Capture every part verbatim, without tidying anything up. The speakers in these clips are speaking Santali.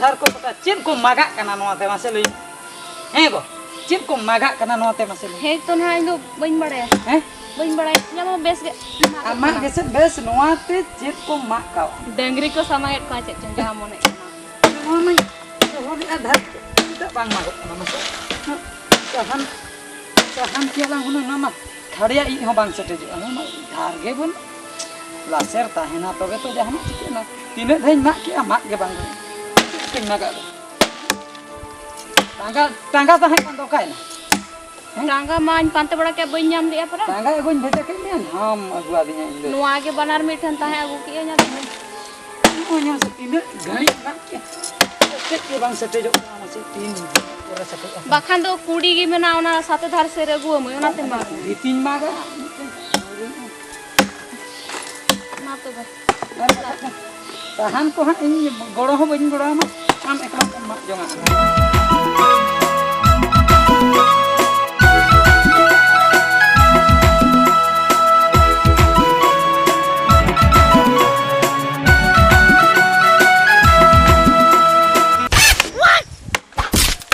ᱟᱨ ᱠᱚ ᱯᱟᱛᱟ ᱪᱮᱫ ᱠᱚ ᱢᱟᱜᱟᱜ ᱠᱟᱱᱟ ᱱᱚᱣᱟ ᱛᱮ, ᱢᱟᱥᱮ ᱞᱟᱹᱭ ᱢᱮ? ᱦᱮᱸ ᱜᱚ, ᱪᱮᱫ ᱠᱚ ᱢᱟᱜᱟᱜ ᱠᱟᱱᱟ ᱱᱚᱣᱟ ᱛᱮ, ᱢᱟᱥᱮ ᱞᱟᱹᱭ ᱢᱮ? ᱦᱮᱸ ᱛᱚ ᱱᱟᱦᱟᱜ, ᱤᱧ ᱫᱚ ᱵᱟᱹᱧ ᱵᱟᱲᱟᱭᱟ᱾ ᱦᱮᱸ? ᱵᱟᱹᱧ ᱵᱟᱲᱟᱭᱟ᱾ ᱧᱟᱢᱚᱜ ᱵᱮᱥ ᱜᱮ᱾ ᱟᱢᱟᱜ ᱜᱮᱥᱮ ᱵᱮᱥ, ᱱᱚᱣᱟ ᱛᱮ ᱪᱮᱫ ᱠᱚ ᱢᱟᱜ ᱠᱟᱣᱟ? ᱰᱟᱹᱝᱨᱤ ᱠᱚ ᱥᱟᱢᱟᱜᱮᱫ ᱠᱚᱣᱟ, ᱪᱮᱫ ᱪᱚᱝ ᱡᱟᱦᱟᱸ ᱢᱚᱱᱮᱜ ᱠᱟᱱᱟ᱾ ᱱᱚᱣᱟ ᱢᱟᱧ ᱫᱚᱦᱚ ᱞᱮᱫᱼᱟ ᱫᱷᱟᱨ, ᱪᱮᱫᱟᱜ ᱵᱟᱝ ᱢᱟᱜᱚᱜ ᱠᱟᱱᱟ, ᱢᱟᱥᱮ? ᱥᱟᱦᱟᱱ, ᱥᱟᱦᱟᱱ ᱠᱮᱭᱟ ᱞᱟᱝ ᱦᱩᱱᱟᱹᱝ, ᱱᱚᱣᱟ ᱢᱟ ᱠᱷᱟᱲᱭᱟ ᱤᱡ ᱦᱚᱸ ᱵᱟᱝ ᱥᱮᱴᱮᱡᱚᱜᱼᱟ, ᱱᱚᱣᱟ ᱢᱟ ᱫᱷᱟᱨ ᱜᱮ ᱵᱟᱹᱱᱩᱜ᱾ ᱞᱟᱥᱮᱨ ᱛᱟᱦᱮᱱᱟ ᱛᱚᱵᱮ ᱛᱚ ᱡᱟᱦᱟᱱᱟᱜ ᱪᱤᱠᱟᱹᱜᱼᱟ᱾ ᱛᱤᱱᱟᱹᱜ ᱫᱷᱟᱣᱤᱧ ᱢᱟᱜ ᱠᱮᱜᱼᱟ, ᱢᱟᱜ ᱜᱮ ᱵᱟᱝ ᱜᱟᱱᱚᱜ᱾ ᱪᱮᱫ ᱛᱤᱧ ᱢᱟᱜᱟᱜ ᱫᱚ? ᱴᱟᱸᱜᱟ, ᱴᱟᱸᱜᱟ ᱛᱟᱦᱮᱸ ᱠᱟᱱ ᱫᱚ ᱚᱠᱟᱭᱮᱱᱟ? ᱦᱮᱸ? ᱴᱟᱸᱜᱟ ᱢᱟᱧ ᱯᱟᱱᱛᱮ ᱵᱟᱲᱟ ᱠᱮᱫ, ᱵᱟᱹᱧ ᱧᱟᱢ ᱞᱮᱜᱼᱟ ᱯᱟᱨᱟ᱾ ᱴᱟᱸᱜᱟ ᱟᱹᱜᱩᱧ ᱵᱷᱮᱡᱟ ᱠᱮᱫ ᱢᱮᱭᱟ, ᱱᱟᱢ ᱟᱹᱜᱩ ᱟᱹᱫᱤᱧᱟ ᱤᱧ ᱫᱚ᱾ ᱱᱚᱣᱟ ᱜᱮ ᱵᱟᱱᱟᱨ ᱢᱤᱫ ᱴᱷᱮᱱ ᱛᱟᱦᱮᱸ ᱟᱹᱜᱩ ᱠᱮᱜᱼᱟᱹᱧ, ᱟᱫᱚ ᱱᱚᱜᱼᱚᱭ ᱧᱮᱞ ᱢᱮᱥᱮ, ᱛᱤᱱᱟᱹᱜ ᱜᱷᱟᱹᱲᱤᱡ ᱢᱮᱱᱟᱜ ᱠᱮᱫ, ᱪᱮᱫ ᱜᱮ ᱵᱟᱝ ᱥᱮᱴᱮᱡᱚᱜ ᱠᱟᱱᱟ, ᱢᱟᱥᱮ ᱛᱤᱱ ᱯᱚᱨᱮ ᱥᱮᱴᱮᱡᱚᱜᱼᱟ? ᱵᱟᱠᱷᱟᱱ ᱫᱚ ᱠᱩᱰᱤ ᱜᱮ ᱢᱮᱱᱟᱜᱼᱟ, ᱚᱱᱟ ᱥᱟᱛᱮ ᱫᱷᱟᱨ ᱥᱮᱫ ᱨᱮ ᱟᱹᱜᱩ ᱟᱹᱢᱟᱹᱧ, ᱚᱱᱟᱛᱮ ᱢᱟ᱾ ᱠᱩᱰᱤ ᱛᱤᱧ ᱢᱟᱜᱟ ᱢᱤᱫᱴᱮᱱ᱾ ᱢᱟ ᱛᱚᱵᱮ᱾ ᱟᱨ ᱵᱟᱠᱷᱟᱡ ᱫᱚ ᱥᱟᱦᱟᱱ ᱠᱚ ᱦᱟᱸᱜ ᱤᱧ ᱜᱚᱲᱚ ᱦᱚᱸ ᱵᱟᱹᱧ ᱜᱚᱲᱚ ᱟᱢᱟ, ᱟᱢ ᱮᱠᱞᱟ ᱛᱮᱢ ᱢᱟᱜ ᱡᱚᱝᱟ᱾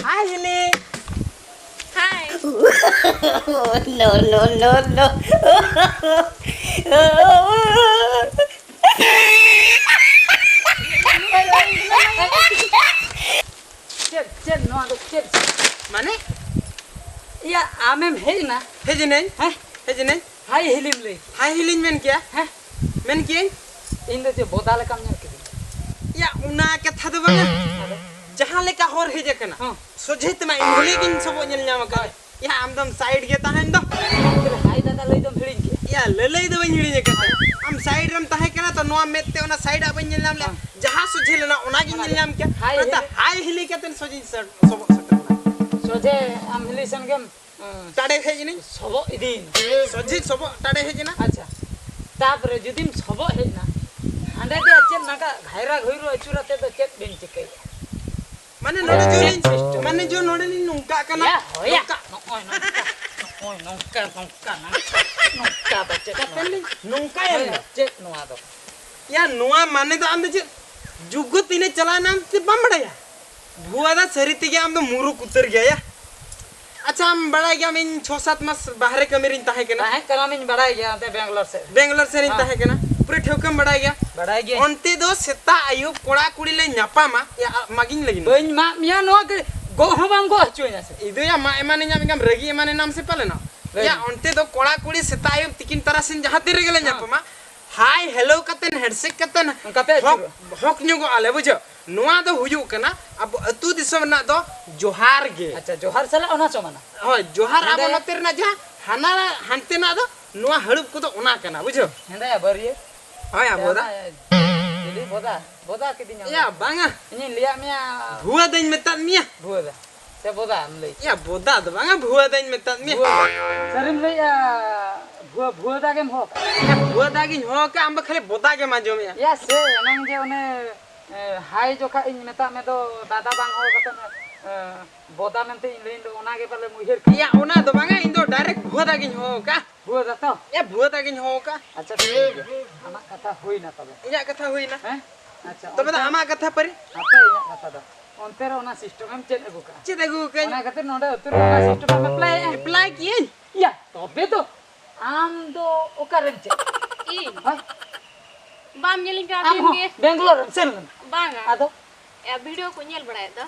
Hi, Lily. Hi. No, no, no, no. ᱪᱮᱫ, ᱪᱮᱫ ᱱᱚᱣᱟ ᱫᱚ ᱪᱮᱫ? ᱢᱟᱱᱮ? ᱤᱭᱟ, ᱟᱢᱮᱢ ᱦᱮᱡ ᱮᱱᱟ? ᱦᱮᱡ ᱮᱱᱟᱹᱧ᱾ ᱦᱮᱸ? ᱦᱮᱡ ᱮᱱᱟᱹᱧ᱾ Hi ᱦᱤᱞᱤᱢ ᱞᱟᱹᱭ᱾ Hi ᱦᱤᱞᱤᱧ ᱢᱮᱱ ᱠᱮᱭᱟ᱾ ᱦᱮᱸ? ᱢᱮᱱ ᱠᱤᱭᱟᱹᱧ᱾ ᱤᱧ ᱫᱚ ᱪᱮᱫ ᱵᱚᱫᱟ ᱞᱮᱠᱟᱢ ᱧᱮᱞ ᱠᱤᱫᱤᱧᱟ? ᱭᱟ, ᱚᱱᱟ ᱠᱟᱛᱷᱟ ᱫᱚ ᱵᱟᱝᱟ᱾ ᱟᱫᱚ? ᱡᱟᱦᱟᱸ ᱞᱮᱠᱟ ᱦᱚᱨ ᱦᱮᱡ ᱟᱠᱟᱱᱟ, ᱦᱚᱸ᱾ ᱥᱚᱡᱷᱮ ᱛᱮᱢᱟ ᱤᱧ ᱦᱤᱞᱤ ᱜᱤᱧ ᱥᱚᱵᱚᱜ ᱧᱮᱞ ᱧᱟᱢ ᱟᱠᱟᱫᱟ᱾ ᱦᱳᱭ᱾ ᱭᱟ, ᱟᱢ ᱫᱚᱢ side ᱜᱮ ᱛᱟᱦᱮᱱ ᱫᱚ᱾ ᱪᱮᱫ ᱞᱮᱠᱟ? Hi ᱫᱟᱫᱟ ᱞᱟᱹᱭ ᱫᱚᱢ ᱦᱤᱲᱤᱧ ᱠᱮᱜᱼᱟ? ᱭᱟ, ᱞᱟᱹᱞᱟᱹᱭ ᱫᱚ ᱵᱟᱹᱧ ᱦᱤᱲᱤᱧ ᱟᱠᱟᱫᱟ᱾ ᱟᱢ side ᱨᱮᱢ ᱛᱟᱦᱮᱸ ᱠᱟᱱᱟ ᱛᱚ, ᱱᱚᱣᱟ ᱢᱮᱫ ᱛᱮ ᱚᱱᱟ side ᱟᱜ ᱵᱟᱹᱧ ᱧᱮᱞ ᱧᱟᱢ ᱞᱮᱜᱼᱟ᱾ ᱦᱚᱸ᱾ ᱡᱟᱦᱟᱸ ᱥᱚᱡᱷᱮ ᱞᱮᱱᱟ, ᱚᱱᱟᱜᱤᱧ ᱚᱱᱟ ᱧᱮᱞ ᱫᱚ ᱧᱟᱢ ᱠᱮᱜᱼᱟ᱾ Hi ᱱᱚᱛᱮ ᱦᱤᱞᱤ᱾ Hi ᱦᱤᱞᱤ ᱠᱟᱛᱮ ᱥᱚᱡᱷᱮᱧ ᱥᱮ-, ᱥᱚᱵᱚᱜ ᱥᱮᱴᱮᱨ ᱮᱱᱟ᱾ ᱥᱚᱡᱷᱮ ᱟᱢ ᱦᱤᱞᱤ ᱥᱮᱱ ᱜᱮᱢ ᱴᱟᱲᱮ ᱦᱮᱡ ᱮᱱᱟᱹᱧ᱾ ᱥᱚᱵᱚᱜ ᱤᱫᱤᱭᱮᱱᱟ᱾ ᱥᱚᱡᱷᱮ ᱥᱚᱵᱚᱜ ᱴᱟᱲᱮ ᱦᱮᱡ ᱮᱱᱟ᱾ ᱟᱪᱪᱷᱟ, ᱛᱟᱯᱚᱨᱮ ᱡᱩᱫᱤᱢ ᱥᱚᱵᱚᱜ ᱦᱮᱡ ᱮᱱᱟ, ᱦᱟᱸᱰᱮ ᱫᱚ ᱪᱮᱫ ᱱᱟᱝᱠᱟ ᱜᱷᱟᱭᱨᱟ ᱜᱷᱩᱭᱨᱩ ᱟᱹᱪᱩᱨ ᱟᱛᱮ ᱫᱚ ᱪᱮᱫ ᱵᱮᱱ ᱪᱤᱠᱟᱹᱭᱟ? ᱢᱟᱱᱮ ᱱᱚᱰᱮ ᱪᱮᱫ ᱡᱚᱞᱤᱧ, system? ᱢᱟᱱᱮ ᱡᱚ ᱱᱚᱰᱮ ᱞᱤᱧ ᱱᱚᱝᱠᱟᱜ ᱠᱟᱱᱟ᱾ ᱭᱟ, ᱦᱳᱭᱟ᱾ ᱱᱚᱝᱠᱟ᱾ ᱱᱚᱜᱼᱚᱭ ᱱᱚᱝᱠᱟ, ᱱᱚᱜᱼᱚᱭ ᱱᱚᱝᱠᱟ, ᱱᱚᱝᱠᱟ, ᱱᱚᱝᱠᱟ ᱫᱚ ᱪᱮᱫ ᱠᱟᱛᱮ ᱱᱚᱣᱟ? ᱞᱤᱧ ᱱᱚᱝᱠᱟᱭᱮᱱᱟ᱾ ᱦᱳᱭ, ᱪᱮᱫ ᱱᱚᱣᱟ ᱫᱚ? ᱭᱟ, ᱱᱚᱣᱟ ᱢᱟᱱᱮ ᱫᱚ ᱟᱢ ᱫᱚ ᱪᱮᱫ ᱡᱩᱜᱽ ᱛᱤᱱᱟᱹᱜ ᱪᱟᱞᱟᱣᱱᱟ ᱟᱢ ᱛᱮ ᱵᱟᱢ ᱵᱟᱲᱟᱭᱟ? ᱵᱷᱩᱣᱟ ᱫᱟ, ᱥᱟᱹᱨᱤ ᱛᱮᱜᱮ ᱟᱢ ᱫᱚ ᱢᱩᱨᱩᱠ ᱩᱛᱟᱹᱨ ᱜᱮᱭᱟ ᱭᱟ᱾ ᱟᱪᱪᱷᱟ, ᱟᱢ ᱵᱟᱲᱟᱭ ᱜᱮᱭᱟᱢ ᱤᱧ ᱪᱷᱚ ᱥᱟᱛ ᱢᱟᱥ ᱵᱟᱦᱨᱮ ᱠᱟᱹᱢᱤ ᱨᱤᱧ ᱛᱟᱦᱮᱸ ᱠᱟᱱᱟ᱾ ᱛᱟᱦᱮᱸ ᱠᱟᱱᱟᱢ, ᱤᱧ ᱵᱟᱲᱟᱭ ᱜᱮᱭᱟ, ᱚᱱᱛᱮ ᱵᱮᱝᱜᱟᱞᱳᱨ ᱥᱮᱫ᱾ ᱵᱮᱝᱜᱟᱞᱳᱨ ᱥᱮᱫ ᱨᱤᱧ ᱦᱮᱸ᱾ ᱛᱟᱦᱮᱸ ᱠᱟᱱᱟ᱾ ᱯᱩᱨᱟᱹ ᱴᱷᱟᱹᱣᱠᱟᱹᱢ ᱵᱟᱲᱟᱭ ᱜᱮᱭᱟ᱾ ᱵᱟᱲᱟᱭ ᱜᱤᱭᱟᱹᱧ᱾ ᱚᱱᱛᱮ ᱫᱚ ᱥᱮᱛᱟᱜ ᱟᱹᱭᱩᱵ ᱠᱚᱲᱟ ᱠᱩᱲᱤ ᱞᱮ ᱧᱟᱯᱟᱢᱟ᱾ ᱭᱟ, ᱢᱟᱜᱤᱧ ᱞᱟᱹᱜᱤᱫ᱾ ᱵᱟᱹᱧ ᱢᱟᱜ ᱢᱮᱭᱟ, ᱱᱚᱣᱟ ᱜᱮ ᱜᱚᱜ ᱦᱚᱸ ᱵᱟᱢ ᱜᱚᱜ ᱦᱚᱪᱚᱧᱟ ᱥᱮ᱾ ᱤᱫᱩᱭᱟ, ᱢᱟᱜ ᱮᱢᱟᱱᱤᱧᱟᱢ, ᱮᱱᱠᱷᱟᱱ ᱨᱟᱹᱜᱤ ᱮᱢᱟᱱ ᱮᱱᱟᱢ ᱥᱮ ᱯᱟᱞᱮᱱᱚᱜ᱾ ᱞᱟᱹᱭ ᱭᱟ, ᱢᱮ᱾ ᱚᱱᱛᱮ ᱫᱚ ᱠᱚᱲᱟ ᱠᱩᱲᱤ ᱥᱮᱛᱟᱜ ᱟᱹᱭᱩᱵ ᱛᱤᱠᱤᱱ ᱛᱟᱨᱟᱥᱤᱧ ᱡᱟᱦᱟᱸ ᱛᱤ ᱨᱮᱜᱮ ᱞᱮ ᱦᱮᱸ᱾ ᱧᱟᱯᱟᱢᱟ, ᱦᱟᱭ ᱦᱮᱞᱳ ᱠᱟᱛᱮᱱ, ᱦᱮᱱᱰᱥᱮᱠ ᱠᱟᱛᱮᱱ, ᱚᱱᱠᱟᱛᱮ ᱦᱚᱠ, ᱟᱹᱪᱩᱨᱚᱜᱼᱟ᱾ ᱦᱚᱠ ᱧᱚᱜᱚᱜᱼᱟ ᱞᱮ, ᱵᱩᱡᱷᱟᱹᱣ᱾ ᱱᱚᱣᱟ ᱫᱚ ᱦᱩᱭᱩᱜ ᱠᱟᱱᱟ ᱟᱵᱚ ᱟᱹᱛᱩ ᱫᱤᱥᱚᱢ ᱨᱮᱱᱟᱜ ᱫᱚ ᱡᱚᱦᱟᱨ ᱜᱮ᱾ ᱟᱪᱪᱷᱟ, ᱡᱚᱦᱟᱨ ᱥᱟᱞᱟᱜ ᱚᱱᱟ ᱥᱚᱢᱟᱱᱟ᱾ ᱦᱳᱭ, ᱡᱚᱦᱟᱨ ᱟᱵᱚ ᱱᱚᱰᱮ ᱱᱚᱛᱮ ᱨᱮᱱᱟᱜ ᱡᱟᱦᱟᱸ, ᱦᱟᱱᱟ ᱦᱟᱱᱛᱮᱱᱟᱜ ᱫᱚ ᱱᱚᱣᱟ ᱦᱟᱹᱲᱩᱵ ᱠᱚᱫᱚ ᱚᱱᱟ ᱠᱟᱱᱟ, ᱵᱩᱡᱷᱟᱹᱣ᱾ ᱦᱮᱸᱫᱟᱭᱟ ᱵᱟᱹᱨᱭᱟᱹ᱾ ᱦᱳᱭ, ᱟᱵᱚ ᱫᱟ᱾ ᱪᱤᱞᱤ ᱵᱚᱫᱟ? ᱵᱚᱫᱟ ᱠᱤᱫᱤᱧᱟ᱾ ᱭᱟ, ᱵᱟᱝᱟ᱾ ᱤᱧᱤᱧ ᱞᱟᱹᱭᱟᱫ ᱢᱮᱭᱟ᱾ ᱵᱷᱩᱣᱟᱹ ᱫᱟᱹᱧ ᱢᱮᱛᱟᱫ ᱢᱮᱭᱟ᱾ ᱵᱷᱩᱣᱟᱹ ᱫᱟ᱾ ᱥᱮ ᱵᱚᱫᱟ ᱮᱢ ᱞᱟᱹᱭ ᱠᱮᱫ? ᱭᱟ, ᱵᱚᱫᱟ ᱫᱚ ᱵᱟᱝᱟ, ᱵᱷᱩᱣᱟᱹ ᱫᱟᱹᱧ ᱢᱮᱛᱟᱫ ᱢᱮᱭᱟ᱾ ᱵᱷᱩᱣᱟᱹ ᱫᱟ᱾ ᱥᱟᱹᱨᱤᱢ ᱞᱟᱹᱭᱮᱜᱼᱟ? ᱵᱷᱩᱣᱟᱹ, ᱵᱷᱩᱣᱟᱹ ᱫᱟ ᱜᱮᱢ ᱦᱚᱦᱚ ᱠᱟᱜᱼᱟ? ᱭᱟ, ᱵᱷᱩᱣᱟᱹ ᱫᱟ ᱜᱤᱧ ᱦᱚᱦᱚ ᱠᱟᱜᱼᱟ, ᱟᱢ ᱫᱚ ᱠᱷᱟᱹᱞᱤ ᱵᱚᱫᱟ ᱜᱮᱢ ᱟᱸᱡᱚᱢᱮᱜᱼᱟ᱾ ᱭᱟ ᱥᱮ, ᱮᱱᱟᱝ ᱡᱮ ᱚᱱᱮ, ᱮ, ᱦᱟᱭ ᱡᱚᱠᱷᱟᱜ ᱤᱧ ᱢᱮᱛᱟᱜ ᱢᱮ ᱫᱚ, ᱫᱟᱫᱟ ᱵᱟᱝ ᱦᱚᱦᱚ ᱠᱟᱛᱮ, ᱮ, ᱵᱚᱫᱟ ᱢᱮᱱᱛᱮ ᱤᱧ ᱞᱟᱹᱭᱟᱹᱧ ᱫᱚ, ᱚᱱᱟ ᱜᱮ ᱯᱟᱞᱮᱢ ᱩᱭᱦᱟᱹᱨ ᱠᱮᱜᱼᱟ᱾ ᱭᱟ, ᱚᱱᱟ ᱫᱚ ᱵᱟᱝᱟ, ᱤᱧ ᱫᱚ direct ᱵᱷᱩᱣᱟᱹ ᱫᱟ ᱜᱤᱧ ᱦᱚᱦᱚ ᱠᱟᱜᱼᱟ᱾ ᱵᱷᱩᱣᱟᱹ ᱫᱟ ᱛᱚ? ᱭᱟ, ᱵᱷᱩᱣᱟᱹ ᱫᱟ ᱜᱤᱧ ᱦᱚᱦᱚ ᱠᱟᱜᱼᱟ᱾ ᱟᱪᱪᱷᱟ, ᱴᱷᱤᱠ ᱜᱮᱭᱟ᱾ ᱟᱢᱟᱜ ᱠᱟᱛᱷᱟ ᱦᱩᱭᱱᱟ ᱛᱚᱵᱮ᱾ ᱤᱧᱟᱜ ᱠᱟᱛᱷᱟ ᱦᱩᱭᱱᱟ᱾ ᱦᱮᱸ? ᱟᱪᱪᱷᱟ, ᱛᱚᱵᱮ ᱫᱚ ᱚᱱᱛᱮ ᱟᱢᱟᱜ ᱠᱟᱛᱷᱟ ᱯᱟᱹᱨᱤ? ᱦᱟᱯᱮ, ᱤᱧᱟᱜ ᱠᱟᱛᱷᱟ ᱫᱚ᱾ ᱚᱱᱛᱮ ᱨᱮ ᱚᱱᱟ system ᱮᱢ ᱪᱮᱫ ᱟᱹᱜᱩ ᱠᱟᱜᱼᱟ᱾ ᱪᱮᱫ ᱟᱹᱜᱩ ᱠᱟᱜᱼᱟᱹᱧ? ᱚᱱᱟ ᱠᱷᱟᱹᱛᱤᱨ ᱱᱚᱰᱮ ᱟᱹᱛᱩ ᱨᱮ ᱚᱱᱟ system ᱮᱢ apply ᱮᱜᱼᱟ᱾ Apply ᱠᱤᱭᱟᱹᱧ᱾ ᱭᱟ, ᱛᱚᱵᱮ ᱫᱚ ᱟᱢ ᱫᱚ ᱚᱠᱟᱨᱮᱢ ᱪᱮᱫ? ᱤᱧ? ᱦᱳᱭ᱾ ᱵᱟᱢ ᱧᱮᱞᱤᱧ ᱠᱟᱱᱟ ᱟᱢ ᱫᱤᱱ ᱦᱚᱸ ᱜᱮ᱾ ᱵᱮᱝᱜᱟᱞᱳᱨ ᱮᱢ ᱥᱮᱱ ᱞᱮᱱᱟ? ᱵᱟᱝᱟ᱾ ᱟᱫᱚ? ᱮ, video ᱠᱚ ᱧᱮᱞ ᱵᱟᱲᱟᱭᱮᱫ ᱫᱚ᱾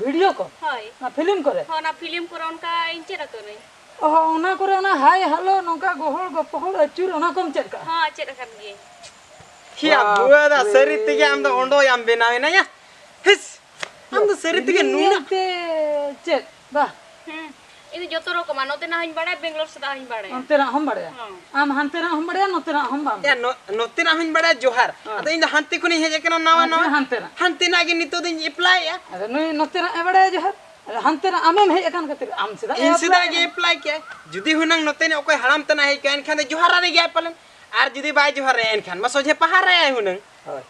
Video ᱠᱚ? ᱦᱳᱭ᱾ ᱚᱱᱟ film ᱠᱚᱨᱮ? ᱦᱳᱭ, ᱚᱱᱟ film ᱠᱚᱨᱮ ᱚᱱᱠᱟ ᱤᱧ ᱪᱮᱫ ᱟᱠᱟᱫᱟᱹᱧ᱾ ᱚ, ᱚᱱᱟ ᱠᱚᱨᱮ ᱚᱱᱟ ᱦᱟᱭ ᱦᱮᱞᱳ ᱱᱚᱝᱠᱟ ᱜᱚᱦᱚᱲ ᱜᱚᱯᱚᱦᱚᱲ ᱟᱹᱪᱩᱨ ᱚᱱᱟ ᱠᱚᱢ ᱪᱮᱫ ᱠᱟᱜᱼᱟ? ᱦᱚᱸ, ᱪᱮᱫ ᱟᱠᱟᱫ ᱜᱤᱭᱟᱹᱧ᱾ ᱭᱟ, ᱵᱟᱯ ᱵᱩᱣᱟᱹ ᱫᱟ, ᱨᱮ᱾ ᱥᱟᱹᱨᱤ ᱛᱮᱜᱮ ᱟᱢ ᱫᱚ ᱚᱸᱰᱚᱭᱟᱢ ᱵᱮᱱᱟᱣ ᱮᱱᱟ ᱭᱟ᱾ ᱦᱤᱥ, ᱟᱢ ᱫᱚ ᱥᱟᱹᱨᱤ ᱛᱮᱜᱮ ᱨᱤᱞ ᱱᱩᱱᱟᱹᱜ ᱧᱮᱞᱛᱮ ᱪᱮᱫ? ᱵᱟ᱾ ᱦᱩᱸ, ᱤᱧ ᱫᱚ ᱡᱚᱛᱚ ᱨᱚᱠᱚᱢᱟᱜ, ᱱᱚᱛᱮᱱᱟᱜ ᱦᱚᱸᱧ ᱵᱟᱲᱟᱭᱟ, ᱵᱮᱝᱜᱟᱞᱳᱨ ᱥᱮᱫᱟᱜ ᱦᱚᱸᱧ ᱵᱟᱲᱟᱭᱟ᱾ ᱚᱱᱛᱮᱱᱟᱜ ᱦᱚᱸᱢ ᱵᱟᱲᱟᱭᱟ? ᱦᱚᱸ᱾ ᱟᱢ ᱦᱟᱱᱛᱮᱱᱟᱜ ᱦᱚᱸᱢ ᱵᱟᱲᱟᱭᱟ, ᱱᱚᱛᱮᱱᱟᱜ ᱦᱚᱸᱢ ᱵᱟᱢ ᱭᱟ, ᱵᱟᱲᱟᱭᱟ? ᱱᱚ-, ᱱᱚᱛᱮᱱᱟᱜ ᱦᱚᱸᱧ ᱵᱟᱲᱟᱭᱟ, ᱡᱚᱦᱟᱨ᱾ ᱦᱚᱸ᱾ ᱟᱫᱚ ᱤᱧ ᱫᱚ ᱦᱟᱱᱛᱮ ᱠᱷᱚᱱᱤᱧ ᱦᱮᱡ ᱟᱠᱟᱱᱟ ᱱᱟᱣᱟ ᱱᱚᱛᱮ ᱱᱟᱣᱟ᱾ ᱦᱟᱱᱛᱮᱱᱟᱜ᱾ ᱦᱟᱱᱛᱮᱱᱟᱜ ᱜᱮ ᱱᱤᱛᱚᱜ ᱫᱚᱧ apply ᱮᱜᱼᱟ᱾ ᱟᱫᱚ ᱱᱩᱭ ᱱᱚᱛᱮᱱᱟᱜ ᱮ ᱵᱟᱲᱟᱭᱟ ᱡᱚᱦᱟᱨ᱾ ᱟᱫᱚ ᱦᱟᱱᱛᱮᱱᱟᱜ ᱟᱢᱮᱢ ᱦᱮᱡ ᱟᱠᱟᱱ ᱠᱷᱟᱹᱛᱤᱨ ᱟᱢ ᱥᱮᱫᱟᱜ ᱮ ᱤᱧ ᱥᱮᱫᱟᱜ apply ᱜᱮ ᱟᱠᱟᱱᱟ᱾ Apply ᱠᱮᱜᱼᱟᱭ᱾ ᱡᱩᱫᱤ ᱦᱩᱱᱟᱹᱝ ᱱᱚᱛᱮᱱᱤᱡ ᱚᱠᱚᱭ ᱦᱟᱲᱟᱢ ᱛᱮᱱᱟᱜ ᱦᱮᱡ ᱠᱚᱜᱼᱟ, ᱮᱱᱠᱷᱟᱱ ᱫᱚ ᱡᱚᱦᱟᱨ ᱟᱫᱮ ᱜᱮᱭᱟᱭ ᱯᱟᱞᱮᱱ᱾ ᱟᱨ ᱡᱩᱫᱤ ᱵᱟᱭ ᱡᱚᱦᱟᱨ ᱮᱜᱼᱟ, ᱮᱱᱠᱷᱟᱱ ᱢᱟ ᱥᱚᱡᱷᱮ ᱯᱟᱦᱟᱨ ᱮᱜᱼᱟᱭ ᱦᱩᱱᱟᱹᱝ᱾ ᱦᱳᱭ᱾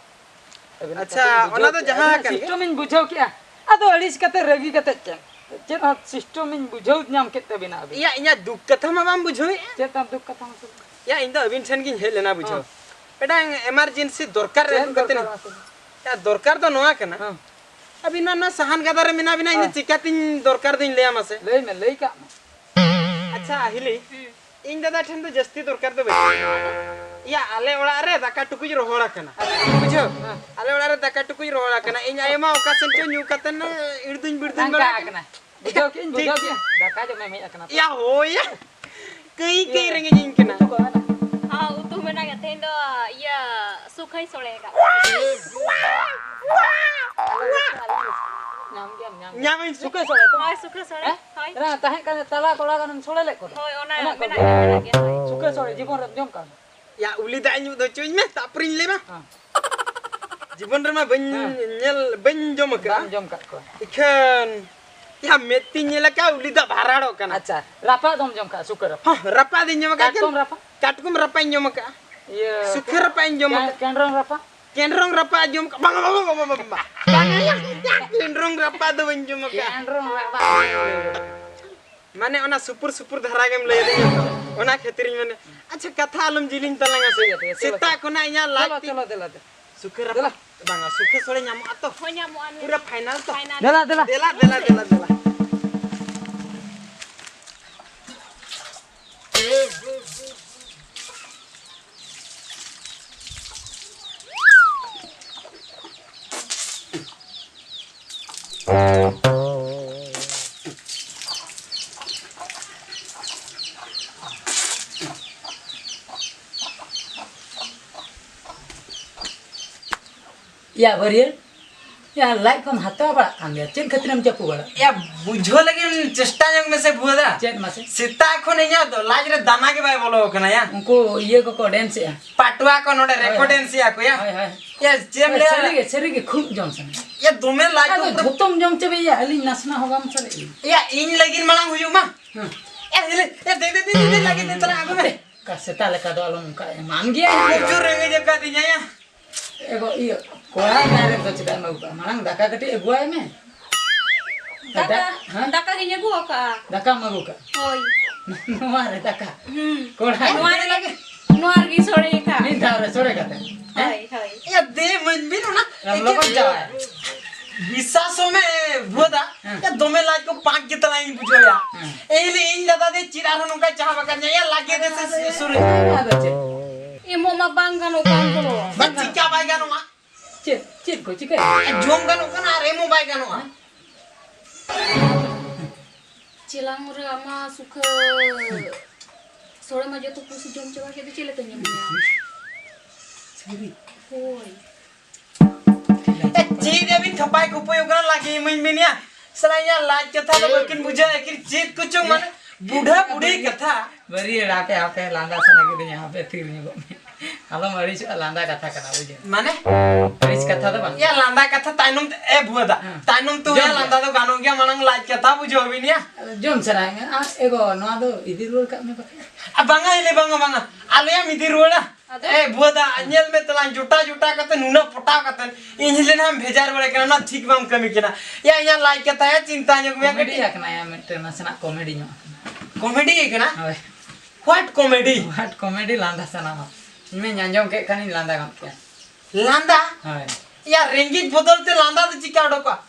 ᱟᱹᱵᱤᱱᱟᱜ ᱟᱪᱪᱷᱟ, ᱠᱟᱛᱷᱟ ᱞᱤᱧ ᱚᱱᱟ ᱵᱩᱡᱷᱟᱹᱣ ᱫᱚ ᱠᱮᱜᱼᱟ᱾ ᱡᱟᱦᱟᱸ ᱟᱹᱵᱤᱱᱟᱜ ᱠᱟᱱ ᱜᱮ᱾ System ᱤᱧ ᱵᱩᱡᱷᱟᱹᱣ ᱠᱮᱜᱼᱟ᱾ ᱟᱫᱚ ᱟᱹᱲᱤᱥ ᱠᱟᱛᱮ, ᱨᱟᱹᱜᱤ ᱠᱟᱛᱮ ᱪᱮᱫ? ᱪᱮᱫ ᱦᱚᱸ system ᱤᱧ ᱵᱩᱡᱷᱟᱹᱣ ᱧᱟᱢ ᱠᱮᱫ ᱛᱟᱹᱵᱤᱱᱟ ᱟᱹᱵᱤᱱ᱾ ᱭᱟ, ᱤᱧᱟᱜ ᱫᱩᱠ ᱠᱟᱛᱷᱟ ᱢᱟ ᱵᱟᱢ ᱵᱩᱡᱷᱟᱹᱣᱮᱫᱼᱟ᱾ ᱪᱮᱫ ᱛᱟᱢ ᱫᱩᱠ ᱠᱟᱛᱷᱟ ᱢᱟᱥᱮ? ᱭᱟ, ᱤᱧ ᱫᱚ ᱟᱹᱵᱤᱱ ᱴᱷᱮᱱ ᱜᱤᱧ ᱦᱮᱡ ᱞᱮᱱᱟ, ᱵᱩᱡᱷᱟᱹᱣ᱾ ᱦᱚᱸ᱾ ᱢᱤᱫᱴᱟᱝ emergency ᱫᱚᱨᱠᱟᱨ ᱨᱮ ᱪᱮᱫ ᱟᱹᱜᱩ ᱠᱟᱛᱮ ᱫᱚᱨᱠᱟᱨ ᱢᱟᱥᱮ? ᱫᱚᱨᱠᱟᱨ ᱫᱚ ᱱᱚᱣᱟ ᱠᱟᱱᱟ᱾ ᱦᱮᱸ᱾ ᱟᱹᱵᱤᱱ ᱢᱟ ᱱᱚᱣᱟ ᱥᱟᱦᱟᱱ ᱜᱟᱫᱟ ᱨᱮ ᱢᱮᱱᱟᱜ ᱵᱤᱱᱟ, ᱤᱧ ᱫᱚ ᱦᱮᱸ᱾ ᱪᱤᱠᱟᱹᱛᱤᱧ ᱫᱚᱨᱠᱟᱨ ᱫᱚᱧ ᱞᱟᱹᱭᱟ ᱢᱟᱥᱮ? ᱞᱟᱹᱭ ᱢᱮ, ᱞᱟᱹᱭ ᱠᱟᱜ ᱢᱮ᱾ ᱟᱪᱪᱷᱟ, ᱦᱤᱞᱤ, ᱦᱩᱸ᱾ ᱤᱧ ᱫᱟᱫᱟ ᱴᱷᱮᱱ ᱫᱚ ᱡᱟᱹᱥᱛᱤ ᱫᱚᱨᱠᱟᱨ ᱫᱚ ᱵᱟᱹᱱᱩᱜ᱾ ᱤᱭᱟ, ᱟᱞᱮ ᱚᱲᱟᱜ ᱨᱮ ᱫᱟᱠᱟ ᱴᱩᱠᱩᱡ ᱨᱚᱦᱚᱲ ᱟᱠᱟᱱᱟ᱾ ᱵᱩᱡᱷᱟᱹᱣ? ᱦᱮᱸ᱾ ᱟᱞᱮ ᱚᱲᱟᱜ ᱨᱮ ᱫᱟᱠᱟ ᱴᱩᱠᱩᱡ ᱨᱚᱦᱚᱲ ᱟᱠᱟᱱᱟ᱾ ᱤᱧ ᱟᱭᱳ ᱢᱟ ᱚᱠᱟ ᱥᱮᱱ ᱪᱚ ᱧᱩ ᱠᱟᱛᱮᱱ ᱤᱲᱫᱩᱧ ᱵᱤᱲᱫᱩᱧ ᱞᱟᱸᱜᱟ ᱵᱟᱲᱟᱜ ᱠᱟᱱᱟ᱾ ᱟᱠᱟᱱᱟ᱾ ᱵᱩᱡᱷᱟᱹᱣ ᱠᱮᱜᱼᱟᱹᱧ, ᱴᱷᱤᱠ᱾ ᱵᱩᱡᱷᱟᱹᱣ ᱠᱮᱜᱼᱟᱹᱧ᱾ ᱫᱟᱠᱟ ᱡᱚᱢᱮᱢ ᱦᱮᱡ ᱟᱠᱟᱱᱟ ᱛᱚ᱾ ᱭᱟ ᱦᱳᱭ ᱭᱟ᱾ ᱠᱟᱹᱭ ᱠᱟᱹᱭ ᱤᱭᱟᱹ, ᱨᱮᱸᱜᱮᱡ ᱤᱧ ᱠᱟᱱᱟ᱾ ᱩᱛᱩ ᱠᱚ ᱢᱮᱱᱟᱜᱼᱟ? ᱦᱚᱸ, ᱩᱛᱩ ᱢᱮᱱᱟᱜ ᱜᱮᱭᱟ᱾ ᱛᱮᱦᱮᱧ ᱫᱚ ᱤᱭᱟᱹ ᱥᱩᱠᱷᱟᱹᱧ ᱥᱚᱲᱮ ᱟᱠᱟᱫ᱾ ᱧᱟᱢ ᱜᱮᱭᱟᱢ, ᱧᱟᱢ ᱜᱮᱭᱟᱢ᱾ ᱧᱟᱢᱟᱹᱧ ᱥᱩᱠᱷᱟᱹ ᱥᱚᱲᱮ ᱛᱚ? ᱦᱳᱭ, ᱥᱩᱠᱷᱟᱹ ᱥᱚᱲᱮ᱾ ᱦᱮᱸ? ᱦᱳᱭ᱾ ᱮᱨᱟ, ᱛᱟᱦᱮᱸ ᱠᱟᱱ ᱛᱟᱞᱟ ᱠᱚᱲᱟ ᱜᱟᱱᱮᱢ ᱥᱚᱲᱮ ᱞᱮᱫ ᱠᱚᱫᱚ? ᱦᱳᱭ, ᱚᱱᱟ ᱚᱱᱟ ᱠᱚ? ᱢᱮᱱᱟᱜ ᱜᱮᱭᱟ, ᱢᱮᱱᱟᱜ ᱜᱮᱭᱟ, ᱦᱳᱭ᱾ ᱥᱩᱠᱷᱟᱹ ᱥᱚᱲᱮ ᱡᱤᱵᱚᱱ ᱨᱮᱢ ᱡᱚᱢ ᱠᱟᱜᱼᱟ? ᱭᱟ, ᱩᱞᱤ ᱫᱟᱜ ᱤᱧ ᱧᱩ ᱫᱚ ᱦᱚᱪᱚᱧ ᱢᱮ, ᱛᱟᱨᱯᱚᱨᱮᱧ ᱞᱟᱹᱭ ᱢᱟ᱾ ᱦᱮᱸ᱾ ᱡᱤᱵᱚᱱ ᱨᱮᱢᱟ ᱵᱟᱹᱧ ᱦᱮᱸ᱾ ᱧᱮᱞ, ᱵᱟᱹᱧ ᱡᱚᱢ ᱟᱠᱟᱫᱼᱟ᱾ ᱵᱟᱢ ᱡᱚᱢ ᱟᱠᱟᱫ ᱠᱚᱣᱟ᱾ ᱤᱠᱷᱟᱹᱱ, ᱭᱟ, ᱢᱮᱫ ᱛᱤᱧ ᱧᱮᱞ ᱟᱠᱟᱫᱼᱟ, ᱩᱞᱤ ᱫᱟᱜ ᱵᱷᱟᱨᱟᱲᱚᱜ ᱠᱟᱱᱟ᱾ ᱟᱪᱪᱷᱟ, ᱨᱟᱯᱟᱜ ᱫᱚᱢ ᱡᱚᱢ ᱟᱠᱟᱫᱼᱟ, ᱥᱩᱠᱟᱹ ᱨᱟᱯᱟᱜ? ᱦᱚᱸ, ᱨᱟᱯᱟᱜ ᱫᱚᱧ ᱡᱚᱢ ᱟᱠᱟᱫᱼᱟ᱾ ᱠᱟᱴᱠᱚᱢ ᱨᱟᱯᱟᱜ? ᱠᱟᱴᱠᱚᱢ ᱨᱟᱯᱟᱜ ᱤᱧ ᱡᱚᱢ ᱟᱠᱟᱫᱼᱟ᱾ ᱤᱭᱟᱹ, ᱥᱩᱠᱷᱟᱹ ᱨᱟᱯᱟᱜ ᱤᱧ ᱡᱚᱢ ᱠᱮ-, ᱟᱠᱟᱫᱼᱟ᱾ ᱠᱮᱸᱰᱨᱚᱝ ᱨᱟᱯᱟᱜ? ᱠᱮᱸᱰᱨᱚᱝ ᱨᱟᱯᱟᱜ ᱡᱚᱢ ᱠᱟᱜ, ᱵᱟᱝ, ᱵᱟᱝ, ᱵᱟᱝ, ᱵᱟᱝ, ᱵᱟᱝ᱾ ᱵᱟᱝ, ᱠᱮᱸᱰᱨᱚᱝ ᱨᱟᱯᱟᱜ ᱫᱚ ᱵᱟᱹᱧ ᱡᱚᱢ ᱟᱠᱟᱫᱼᱟ᱾ ᱠᱮᱸᱰᱨᱚᱝ ᱨᱟᱯᱟᱜ ᱫᱚ ᱵᱟᱹᱧ ᱡᱚᱢ ᱟᱠᱟᱫᱼᱟ᱾ ᱢᱟᱱᱮ ᱚᱱᱟ ᱥᱩᱯᱩᱨ ᱥᱩᱯᱩᱨ ᱫᱷᱟᱨᱟ ᱜᱮᱢ ᱞᱟᱹᱭ ᱟᱹᱫᱤᱧᱟ ᱛᱚ, ᱚᱱᱟ ᱠᱷᱟᱹᱛᱤᱨᱤᱧ ᱢᱮᱱᱟ᱾ ᱟᱪᱪᱷᱟ, ᱠᱟᱛᱷᱟ ᱟᱞᱚᱢ ᱡᱤᱞᱤᱧ ᱛᱟᱞᱟᱝᱟ ᱥᱮ᱾ ᱴᱷᱤᱠ ᱜᱮᱭᱟ, ᱴᱷᱤᱠ ᱜᱮᱭᱟ, ᱪᱚᱞᱚ, ᱥᱮᱛᱟᱜ ᱪᱚᱞᱚ᱾ ᱠᱷᱚᱱᱟᱜ ᱤᱧᱟᱹᱜ ᱞᱟᱡ ᱫᱮᱞᱟ, ᱛᱤ-, ᱪᱚᱞᱚ, ᱫᱮᱞᱟ, ᱫᱮᱞᱟ᱾ ᱥᱩᱠᱷᱟᱹ ᱨᱟᱯᱟᱜ, ᱫᱮᱞᱟ᱾ ᱵᱟᱝᱟ, ᱥᱩᱠᱷᱟᱹ ᱥᱚᱲᱮ ᱧᱟᱢᱚᱜᱼᱟ ᱛᱚ? ᱦᱳᱭ, ᱧᱟᱢᱚᱜᱼᱟ, ᱧᱟᱢᱚᱜᱼᱟ᱾ ᱯᱩᱨᱟᱹ final ᱛᱚ? ᱫᱮᱞᱟ, ᱫᱮᱞᱟ, ᱫᱮᱞᱟ, ᱫᱮᱞᱟ᱾ ᱭᱟ ᱵᱟᱹᱨᱭᱟᱹᱲ, ᱭᱟ, ᱞᱟᱡ ᱠᱚᱢ ᱦᱟᱛᱟᱣ ᱵᱟᱲᱟᱜ ᱠᱟᱱ ᱜᱮᱭᱟ, ᱪᱮᱫ ᱠᱷᱟᱹᱛᱤᱨᱮᱢ ᱪᱟᱯᱚ ᱵᱟᱲᱟᱜ ᱠᱟᱱᱟ? ᱭᱟ, ᱵᱩᱡᱷᱟᱹᱣ ᱞᱟᱹᱜᱤᱫ ᱪᱮᱥᱴᱟ ᱧᱚᱜ ᱢᱮᱥᱮ ᱵᱷᱩᱣᱟᱹᱫᱟ᱾ ᱪᱮᱫ ᱢᱟᱥᱮ? ᱥᱮᱛᱟᱜ ᱠᱷᱚᱱ ᱤᱧᱟᱹᱜ ᱫᱚ ᱞᱟᱡ ᱨᱮ ᱫᱟᱱᱟ ᱜᱮ ᱵᱟᱭ ᱵᱚᱞᱚ ᱟᱠᱟᱱᱟ ᱭᱟ᱾ ᱩᱱᱠᱩ ᱤᱭᱟᱹ ᱠᱚᱠᱚ dance ᱮᱜᱼᱟ᱾ ᱯᱟᱴᱣᱟ ᱠᱚ ᱱᱚᱰᱮ ᱦᱳᱭ, ᱨᱮᱠᱚ ᱦᱳᱭ᱾ Dance ᱮᱜᱼᱟ ᱠᱚ ᱭᱟ᱾ ᱦᱳᱭ, ᱦᱳᱭ᱾ ᱭᱟ, ᱪᱮᱫ ᱮᱢ ᱦᱳᱭ, ᱞᱟᱹᱭᱟ? ᱥᱟᱹᱨᱤ ᱜᱮ, ᱥᱟᱹᱨᱤ ᱜᱮ ᱠᱷᱩᱵ ᱡᱚᱢ ᱥᱟᱱᱟ᱾ ᱭᱟ, ᱫᱚᱢᱮ ᱞᱟᱡ ᱟᱫᱚ ᱫᱚ ᱯᱩᱨᱟᱹ ᱡᱷᱚᱛᱚᱢ ᱡᱚᱢ ᱪᱟᱵᱟᱭᱟ, ᱟᱹᱞᱤᱧ ᱱᱟᱥᱮᱱᱟᱜ ᱦᱚᱸ ᱵᱟᱢ ᱥᱟᱨᱮᱡ ᱞᱤᱧᱟ᱾ ᱭᱟ, ᱤᱧ ᱞᱟᱹᱜᱤᱫ ᱢᱟᱲᱟᱝ ᱦᱩᱭᱩᱜ ᱢᱟ᱾ ᱦᱮᱸ᱾ ᱭᱟ, ᱫᱮ, ᱫᱮ, ᱫᱮ, ᱫᱮ, ᱞᱟᱹᱜᱤᱫ ᱫᱮ, ᱛᱟᱞᱟᱝ ᱟᱹᱜᱩ ᱢᱮ᱾ ᱚᱠᱟ ᱥᱮᱛᱟ ᱞᱮᱠᱟ ᱫᱚ ᱟᱞᱚᱢ ᱚᱱᱠᱟᱭᱟ, ᱮᱢᱟᱢ ᱜᱮᱭᱟ᱾ ᱯᱨᱚᱪᱩᱨ ᱨᱮᱸᱜᱮᱡ ᱟᱠᱟᱫᱤᱧᱟ ᱭᱟ᱾ ᱮᱜᱳ, ᱤᱭᱟᱹ, ᱠᱚᱲᱟ direct ᱫᱚ ᱪᱮᱫᱟᱜ ᱮᱢ ᱟᱹᱜᱩ ᱠᱟᱜᱼᱟ? ᱢᱟᱲᱟᱝ ᱫᱟᱠᱟ ᱠᱟᱹᱴᱤᱡ ᱟᱹᱜᱩᱣᱟᱭ ᱢᱮ᱾ ᱫᱟᱠᱟ, ᱫᱟ-, ᱦᱮᱸ? ᱫᱟᱠᱟ ᱜᱤᱧ ᱟᱹᱜᱩ ᱟᱠᱟᱜᱼᱟ᱾ ᱫᱟᱠᱟᱢ ᱟᱹᱜᱩ ᱠᱟᱜᱼᱟ? ᱦᱳᱭ᱾ ᱱᱚᱣᱟ ᱨᱮ ᱫᱟᱠᱟ? ᱦᱩᱸ᱾ ᱠᱚᱲᱟ ᱱᱚᱣᱟ ᱨᱮ ᱜᱤᱫᱽᱨᱟᱹ ᱞᱟᱹᱜᱤᱫ, ᱱᱚᱣᱟ ᱨᱮᱜᱮᱧ ᱥᱚᱲᱮ ᱟᱠᱟᱫ᱾ ᱢᱤᱫ ᱫᱷᱟᱣ ᱨᱮ ᱥᱚᱲᱮ ᱠᱟᱛᱮ? ᱦᱳᱭ, ᱦᱳᱭ᱾ ᱮᱭᱟ, ᱫᱮ ᱢᱟᱹᱧ ᱵᱤᱱ ᱚᱱᱟ ᱟᱢ ᱞᱚᱜᱚᱱ ᱮᱠᱮᱱ ᱪᱟᱞᱟᱜ᱾ ᱵᱤᱥᱥᱟᱥᱚᱜ ᱢᱮ, ᱵᱷᱩᱣᱟᱹᱫᱟ᱾ ᱦᱮᱸ᱾ ᱮᱭᱟ, ᱫᱚᱢᱮ ᱞᱟᱡ ᱠᱚ ᱯᱟᱸᱠ ᱜᱮ ᱛᱟᱞᱟᱝ ᱤᱧ ᱵᱩᱡᱷᱟᱹᱣ ᱮᱭᱟ᱾ ᱦᱮᱸ᱾ ᱮᱭ ᱞᱟᱹᱭ ᱤᱧ ᱫᱟᱫᱟ ᱫᱮ ᱪᱮᱫ ᱟᱨᱦᱚᱸ ᱱᱚᱝᱠᱟᱭ ᱪᱟᱦᱟᱵ ᱟᱠᱟᱫᱤᱧᱟ? ᱮᱭᱟ, ᱞᱟᱜᱮ ᱫᱮ ᱥᱮ ᱥᱩᱨ ᱨᱮ᱾ ᱟᱫᱚ ᱪᱮᱫ? ᱮᱢᱚᱜ ᱢᱟ ᱵᱟᱝ ᱜᱟᱱᱚᱜ ᱠᱟᱱ ᱫᱚ᱾ ᱵᱟ, ᱪᱤᱠᱟ ᱵᱟᱭ ᱜᱟᱱᱚᱜᱼᱟ? ᱪᱮᱫ, ᱪᱮᱫ ᱠᱚ ᱪᱤᱠᱟᱹᱭᱟ? ᱡᱚᱢ ᱜᱟᱱᱚᱜ ᱠᱟᱱᱟ ᱟᱨ ᱮᱢ ᱦᱚᱸ ᱵᱟᱭ ᱜᱟᱱᱚᱜᱼᱟ᱾ ᱪᱮᱞᱟᱝ ᱨᱮ ᱟᱢᱟ ᱥᱩᱠᱷᱟᱹ ᱥᱚᱲᱮ ᱢᱟ ᱡᱚᱛᱚ ᱯᱩᱥᱤ ᱡᱚᱢ ᱪᱟᱵᱟ ᱠᱮᱫ ᱫᱚ, ᱪᱮᱫ ᱞᱮᱠᱟᱧ ᱮᱢᱟᱭᱟ? ᱦᱳᱭ᱾ ᱮ, ᱪᱮᱫ ᱟᱹᱵᱤᱱ ᱠᱷᱟᱯᱟᱭ ᱠᱷᱩᱯᱟᱹᱭᱚᱜ ᱠᱟᱱᱟ, ᱞᱟᱜᱮ ᱤᱢᱟᱹᱧ ᱵᱤᱱ ᱭᱟ᱾ ᱥᱟᱞᱟ ᱤᱧᱟᱹᱜ ᱞᱟᱡ ᱠᱟᱛᱷᱟ ᱫᱚ ᱵᱟᱹᱠᱤᱱ ᱵᱩᱡᱷᱟᱹᱣ, ᱟᱹᱠᱤᱱ ᱪᱮᱫ ᱠᱚᱪᱚᱝ ᱢᱟᱱᱮ ᱵᱩᱰᱷᱟᱹ ᱵᱩᱰᱷᱤ ᱠᱟᱛᱷᱟ᱾ ᱵᱟᱹᱨᱭᱟᱹᱲ, ᱦᱟᱯᱮ, ᱦᱟᱯᱮ, ᱞᱟᱸᱫᱟ ᱥᱟᱱᱟ ᱠᱤᱫᱤᱧᱟ, ᱦᱟᱯᱮ ᱛᱷᱤᱨ ᱧᱚᱜᱚᱜ ᱢᱮ᱾ ᱟᱞᱚᱢ ᱟᱹᱲᱤᱥᱚᱜᱼᱟ, ᱞᱟᱸᱫᱟ ᱠᱟᱛᱷᱟ ᱠᱟᱱᱟ, ᱵᱩᱡᱷᱟᱹᱣ᱾ ᱢᱟᱱᱮ? ᱟᱹᱲᱤᱥ ᱠᱟᱛᱷᱟ ᱫᱚ ᱵᱟᱝ᱾ ᱭᱟ, ᱞᱟᱸᱫᱟ ᱠᱟᱛᱷᱟ ᱛᱟᱭᱱᱚᱢ ᱛᱮ, ᱮ ᱵᱷᱩᱣᱟᱹᱫᱟ, ᱦᱮᱸ᱾ ᱛᱟᱭᱱᱚᱢ ᱛᱮ ᱡᱚᱢ ᱦᱚᱸᱭᱟ ᱜᱮ᱾ ᱞᱟᱸᱫᱟ ᱫᱚ ᱜᱟᱱᱚᱜ ᱜᱮᱭᱟ, ᱢᱟᱲᱟᱝ ᱞᱟᱡ ᱠᱟᱛᱷᱟ ᱵᱩᱡᱷᱟᱹᱣ ᱵᱤᱱ ᱭᱟ᱾ ᱡᱚᱢ ᱥᱟᱱᱟᱭᱮᱫ ᱢᱮ? ᱟᱨ ᱮᱜᱳ, ᱱᱚᱣᱟ ᱫᱚ ᱤᱫᱤ ᱨᱩᱣᱟᱹᱲ ᱠᱟᱜ ᱢᱮ ᱵᱟᱠᱷᱟᱡ᱾ ᱟ, ᱵᱟᱝᱟ, ᱦᱤᱞᱤ, ᱵᱟᱝᱟ, ᱵᱟᱝᱟ, ᱟᱞᱚᱭᱟᱢ ᱤᱫᱤ ᱨᱩᱣᱟᱹᱲᱟ᱾ ᱟᱫᱚ? ᱮ ᱵᱷᱩᱣᱟᱹᱫᱟ, ᱧᱮᱞ ᱢᱮ ᱛᱟᱞᱟᱝ, ᱡᱚᱴᱟ ᱡᱚᱴᱟ ᱠᱟᱛᱮ, ᱱᱩᱱᱟᱹᱜ ᱯᱚᱴᱟᱣ ᱠᱟᱛᱮ ᱤᱧ ᱦᱤᱞᱤ ᱱᱟᱦᱟᱜ ᱮᱢ ᱵᱷᱮᱡᱟᱨ ᱵᱟᱲᱟᱭ ᱠᱟᱱᱟ, ᱚᱱᱟ ᱴᱷᱤᱠ ᱵᱟᱢ ᱠᱟᱹᱢᱤ ᱠᱟᱱᱟ᱾ ᱭᱟ, ᱤᱧᱟᱹᱜ ᱞᱟᱡ ᱠᱟᱛᱷᱟ ᱭᱟ, ᱪᱤᱱᱛᱟ ᱧᱚᱜ ᱢᱮᱭᱟ ᱠᱚᱢᱮᱰᱤ ᱠᱟᱹᱴᱤᱡ᱾ ᱟᱠᱟᱱᱟ ᱭᱟ, ᱢᱤᱫᱴᱮᱱ ᱱᱟᱥᱮᱱᱟᱜ ᱠᱚᱢᱮᱰᱤ ᱧᱚᱜ ᱟᱠᱟᱱᱟ᱾ ᱠᱚᱢᱮᱰᱤ ᱜᱮ ᱠᱟᱱᱟ? ᱦᱳᱭ᱾ What comedy? What comedy, ᱞᱟᱸᱫᱟ ᱥᱟᱱᱟᱢᱟ᱾ ᱤᱧ ᱢᱟᱧ ᱟᱸᱡᱚᱢ ᱠᱮᱫ ᱠᱷᱟᱱᱤᱧ ᱞᱟᱸᱫᱟ ᱜᱚᱫ ᱠᱮᱭᱟ᱾ ᱞᱟᱸᱫᱟ? ᱦᱳᱭ᱾ ᱭᱟ, ᱨᱮᱸᱜᱮᱡ ᱵᱚᱫᱚᱞ ᱛᱮ ᱞᱟᱸᱫᱟ ᱫᱚ ᱪᱤᱠᱟ ᱚᱰᱚᱠᱚᱜᱼᱟ?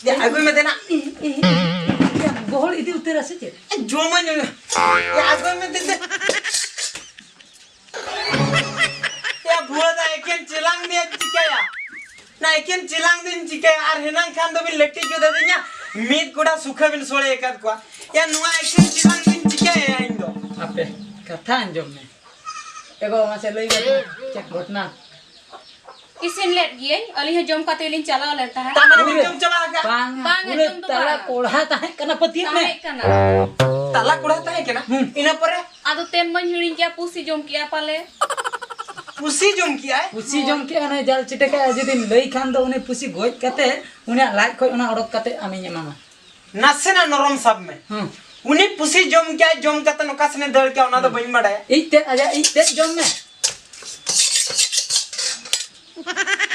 ᱭᱟ, ᱟᱹᱜᱩᱭ ᱢᱮ ᱫᱮᱱᱟ᱾ ᱭᱟ, ᱜᱚᱦᱚᱲ ᱤᱫᱤ ᱩᱛᱟᱹᱨᱟ ᱥᱮ ᱪᱮᱫ? ᱡᱚᱢᱟᱹᱧ᱾ ᱭᱟ, ᱟᱹᱜᱩᱭ ᱢᱮ ᱫᱮᱱᱟ᱾ ᱭᱟ, ᱵᱷᱩᱣᱟᱹ ᱫᱟ, ᱮᱠᱮᱱ ᱪᱮᱞᱟᱝ ᱫᱚᱧ ᱪᱤᱠᱟᱹᱭᱟ? ᱱᱟ, ᱮᱠᱮᱱ ᱪᱮᱞᱟᱝ ᱫᱚᱧ ᱪᱤᱠᱟᱹᱭᱟ? ᱟᱨ ᱦᱮᱱᱟᱝ ᱠᱷᱟᱱ ᱫᱚᱵᱤᱱ ᱞᱮᱴᱤᱡ ᱜᱚᱫ ᱟᱹᱫᱤᱧᱟ, ᱢᱤᱫ ᱠᱚᱲᱟ ᱥᱩᱠᱷᱟᱹ ᱵᱤᱱ ᱥᱚᱲᱮ ᱟᱠᱟᱫ ᱠᱚᱣᱟ᱾ ᱭᱟ, ᱱᱚᱣᱟ ᱮᱠᱮᱱ ᱪᱮᱞᱟᱝ ᱫᱚᱧ ᱪᱤᱠᱟᱹᱭᱟ ᱤᱧ ᱫᱚ? ᱟᱯᱮ, ᱠᱟᱛᱷᱟ ᱟᱸᱡᱚᱢ ᱢᱮ᱾ ᱮ ᱜᱚ, ᱢᱟᱥᱮ ᱞᱟᱹᱭ ᱢᱮ, ᱪᱮᱫ ᱜᱷᱚᱴᱱᱟ? ᱤᱥᱤᱱ ᱞᱮᱫ ᱜᱤᱭᱟᱹᱧ, ᱟᱹᱞᱤᱧ ᱦᱚᱸ ᱡᱚᱢ ᱠᱟᱛᱮ ᱞᱤᱧ ᱪᱟᱞᱟᱣ ᱞᱮᱱ ᱛᱟᱦᱮᱸᱫ᱾ ᱛᱟᱨ ᱢᱟᱱᱮ ᱵᱤᱱ ᱯᱩᱨᱟᱹ ᱡᱚᱢ ᱪᱟᱵᱟ ᱟᱠᱟᱫᱼᱟ? ᱵᱟᱝᱟ, ᱵᱟᱝᱟ, ᱯᱩᱨᱟᱹ ᱡᱚᱢ ᱫᱚ ᱛᱟᱞᱟ ᱵᱟᱝ᱾ ᱠᱚᱲᱦᱟ ᱛᱟᱦᱮᱸ ᱠᱟᱱᱟ, ᱯᱟᱹᱛᱭᱟᱹᱜ ᱢᱮ᱾ ᱛᱟᱦᱮᱸ ᱠᱟᱱᱟ᱾ ᱦᱩᱸ᱾ ᱛᱟᱞᱟ ᱠᱚᱲᱦᱟ ᱛᱟᱦᱮᱸ ᱠᱟᱱᱟ? ᱦᱩᱸ᱾ ᱤᱱᱟᱹ ᱯᱚᱨᱮ? ᱟᱫᱚ ᱛᱮᱱ ᱢᱟᱹᱧ ᱦᱤᱲᱤᱧ ᱠᱮᱜᱼᱟ, ᱯᱩᱥᱤ ᱡᱚᱢ ᱠᱮᱜᱼᱟ ᱯᱟᱞᱮ᱾ ᱯᱩᱥᱤ ᱡᱚᱢ ᱠᱮᱜᱼᱟᱭ? ᱯᱩᱥᱤ ᱡᱚᱢ ᱠᱮᱜᱼᱟ, ᱚᱱᱮ ᱡᱟᱞ ᱪᱤᱴᱟᱹ ᱠᱟᱜᱼᱟ, ᱡᱩᱫᱤᱢ ᱞᱟᱹᱭ ᱠᱷᱟᱱ ᱫᱚ ᱩᱱᱤ ᱯᱩᱥᱤ ᱜᱚᱡ ᱠᱟᱛᱮ ᱩᱱᱤᱭᱟᱜ ᱞᱟᱡ ᱠᱷᱚᱡ ᱚᱱᱟ ᱚᱰᱚᱠ ᱠᱟᱛᱮ ᱟᱢᱤᱧ ᱮᱢᱟᱢᱟ᱾ ᱱᱟᱥᱮᱱᱟᱜ ᱱᱚᱨᱚᱢ ᱥᱟᱵ ᱢᱮ᱾ ᱦᱩᱸ᱾ ᱩᱱᱤ ᱯᱩᱥᱤ ᱡᱚᱢ ᱠᱮᱜᱼᱟᱭ, ᱡᱚᱢ ᱠᱟᱛᱮ ᱚᱠᱟ ᱥᱮᱱᱮ ᱫᱟᱹᱲ ᱠᱮᱜᱼᱟ, ᱚᱱᱟ ᱫᱚ ᱦᱩᱸ᱾ ᱵᱟᱹᱧ ᱵᱟᱰᱟᱭᱟ᱾ ᱤᱡ ᱛᱮᱫ, ᱟᱡᱟᱜ ᱤᱡ ᱛᱮᱫ ᱡᱚᱢ ᱢᱮ᱾